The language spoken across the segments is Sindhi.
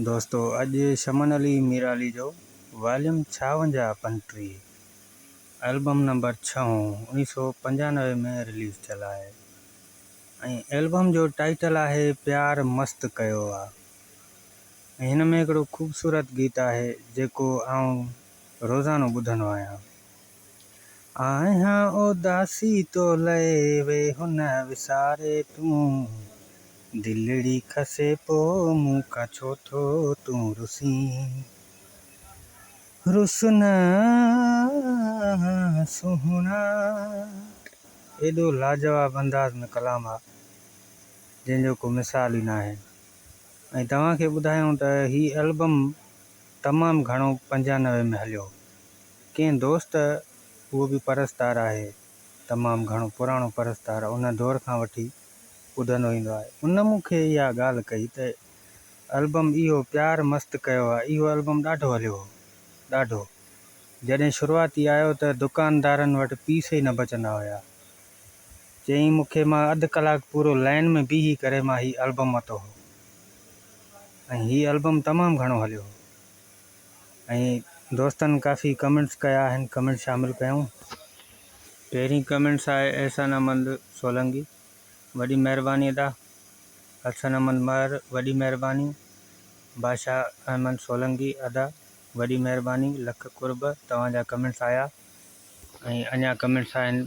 دوستو اڄ شمن علي ميرالي جو واليوم ڇاونجاهه پنٽيهه البم نمبر ڇهون اوڻيهه سو پنجانوي ۾ رليز ٿيل آهي ۽ البم جو ٽائيٽل آهي پيار مست ڪيو آ ۽ هن ۾ هڪڙو خوبصورت گيت آهي جيڪو آئون روزانو ٻڌندو آهيان. آهيان اداسي تو لئه ويهه نه وساري تون دلڙي کسي پو مون کان ڇو ٿو تون رسين رس نه سهڻا. ايڏو لاجواب انداز ۾ ڪلام آ جنهن جو ڪو مثال ئي ناهي ۽ توهان کي ٻڌايون ته هي البم تمام گهڻو پنجانوي ۾ هليو. ڪنهن دوست اهو به پرستار آهي، تمام گهڻو پراڻو پرستار ان دور کان وٺي ٻڌندو ايندو آهي. ان مون کي اها ڳالهه ڪئي ته البم اهو پيار مست ڪيو آ اهو البم ڏاڍو هليو هو. ڏاڍو. جڏهن شروعاتي آيو ته دڪاندارن وٽ پيس ئي نه بچندا هيا. چيائين مون کي مان اڌ ڪلاڪ پورو لائين ۾ بيهي ڪري مان هي البم ورتو هو. ۽ هي البم تمام گهڻو هليو هو. ۽ دوستن ڪافي ڪمينٽس ڪيا آهن ڪمينٽس شامل ڪيون. پهرين ڪمينٽس آهي احسان احمد سولنگي وڏي مهرباني ادا حسن احمد مهر وڏي مهرباني بادشاهه احمد سولنگي ادا وڏي مهرباني لک قرب توهان جا ڪمينٽس آيا ۽ اڃا ڪمينٽس آهن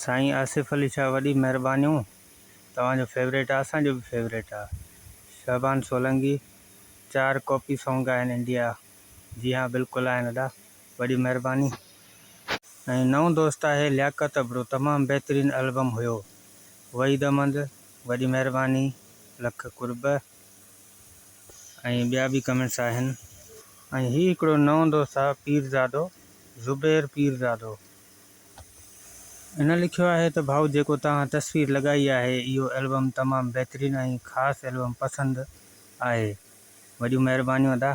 سائين آصف علي شاهه وڏي مهربانيون توهان جو فيوريٽ آ اسان جو به فيوريٽ آ شعبان سولنگي چار ڪاپي سونگ آهن انڊيا جي ها بلڪل آهن ادا وڏي مهرباني. ۽ نئون دوست آهي لياقت ابڙو تمام بهترين البم هيو وحيد احمد وڏي مهرباني لک قرب ۽ ٻيا به ڪمينٽس آهن. ۽ هي هڪڙو نئون دوست آ پيرزادو زبير پيرزادو هن لکيو آهي ته ڀائو جيڪو توهان تصوير لڳائي آهي اهو البم تمام بهترين ۽ خاص البم پسند آهي وڏيون مهربانيون ادا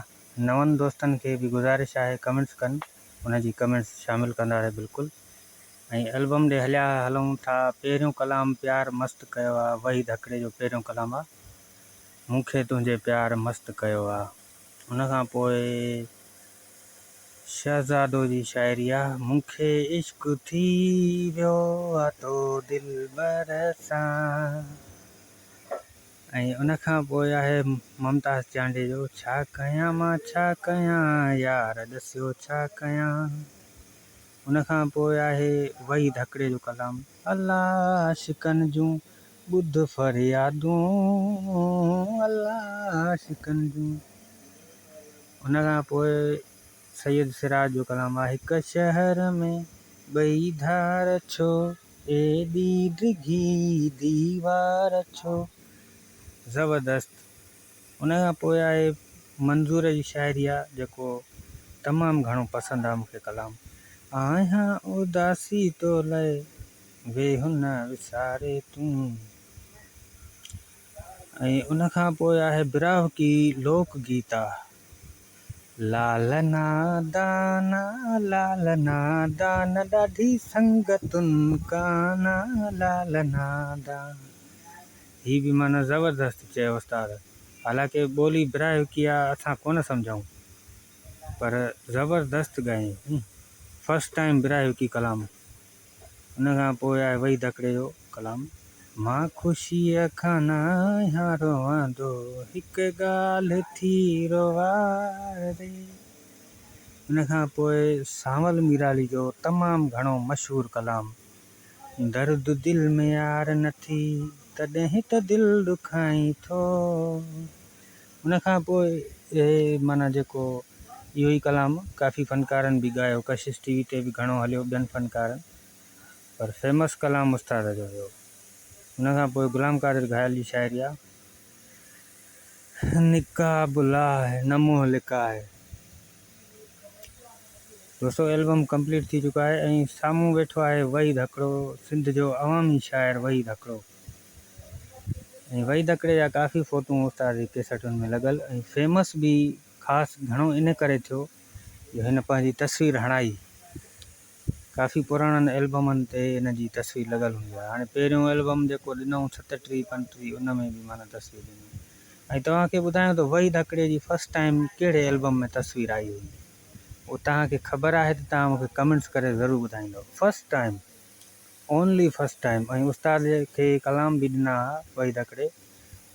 نون دوستن کي به گذارش آهي ڪمينٽس ڪن ان جي ڪمينٽس شامل ڪنداسين بلڪل ۽ البم ڏي هليا هلون ٿا پهريون ڪلام پيار مست ڪيو آ وحيد هڪڙي جو پهريون ڪلام آ مون کي تنهنجي پيار مست ڪيو آ ان کان پوء شهزادو جي شاعري آ مون کي عشق ٿي ويو آ تو دلبر سان. ۽ ان کان پوء آهي ممتاز چانڊيي جو ڇا ڪيان مان ڇا ڪيان يار ڏسيو ڇا ڪيان ان کان پوء آهي وحيد هڪڙي جو ڪلام الا عاشقن جون ٻڌ فريادون الا عاشقن جون ان کان پوء سيد سراج جو ڪلام آهي هڪ شهر ۾ ٻئي ڌار ڇو ايڏي ڊگهي ديوار ڇو؟ زبردست ان کان پوء آهي منظور جي شاعري آ جيڪو تمام گهڻو پسند آ مونکي ڪلام آهيان اداسي تو لئه ويهه نه وساري تون ۽ ان کان پوء آهي براهوڪي لوڪ گيت آ. لال نادان لال نادان ڏاڍي سنگتن ڪان لال نادان هي به معنيٰ زبردست چيو استاد حالانڪه ٻولي براهوڪي آ اسان ڪونه سمجهون پر زبردست ڳايائين فرسٽ ٽائيم براهوڪي ڪلام. ان کان پوء آهي وحيد هڪڙي جو ڪلام. مان خوشيء کان نه آهيان روئندو، هڪ ڳالهه ٿي روئاري. ان کان پوء سانول ميرالي جو تمام گهڻو مشهور ڪلام درد دل ۾ يار نه ٿي، تڏهن ته دل ڏکائين ٿو. ان کان پوء اهي معنيٰ جيڪو اهو ئي ڪلام ڪافي فنڪارن به ڳايو، ڪشش ٽي وي تي به گهڻو هليو ٻين فنڪارن پر فيمس ڪلام استاد جو هيو. ان کان پوء غلام قادر گهايل جي شاعري آ. نقاب لاهه نه منهن لڪاء. دوستو البم ڪمپليٽ ٿي چڪو آهي ۽ سامهون ويٺو آهي وحيد هڪڙو سنڌ جو عوامي شاعر وحيد هڪڙو. ۽ وحيد هڪڙي جا ڪافي فوٽو استاد جي ڪيسٽن ۾ لڳل ۽ فيمس به خاص گهڻو ان ڪري ٿيو جو هن پنهنجي تصوير هڻائي. ڪافي پراڻن البمن تي هن جي تصوير لڳل هوندي آهي. هاڻي پهريون البم جيڪو ڏنائون ستٽيهه پنٽيهه ان ۾ به معنيٰ تصوير ڏني. ۽ توهان کي ٻڌايان ته وحيد هڪڙي جي فرسٽ ٽائيم ڪهڙي البم ۾ تصوير آئي هئي اهو توهان کي خبر آهي ته توهان مون کي ڪمينٽس ڪري ضرور ٻڌائيندو first time only first time ۽ استاد کي ڪلام به ڏنا ها وحيد هڪڙي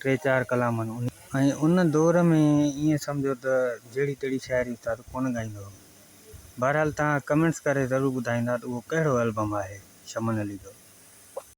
ٽي چار ڪلام آهن ۽ ان دور ۾ ائين سمجهو ته جهڙي تهڙي شاعري استاد ڪونه ڳائيندو هو بهرحال توهان ڪمينٽس ڪري ضرور ٻڌائيندا ته اهو ڪهڙو البم آهي شمن علي جو.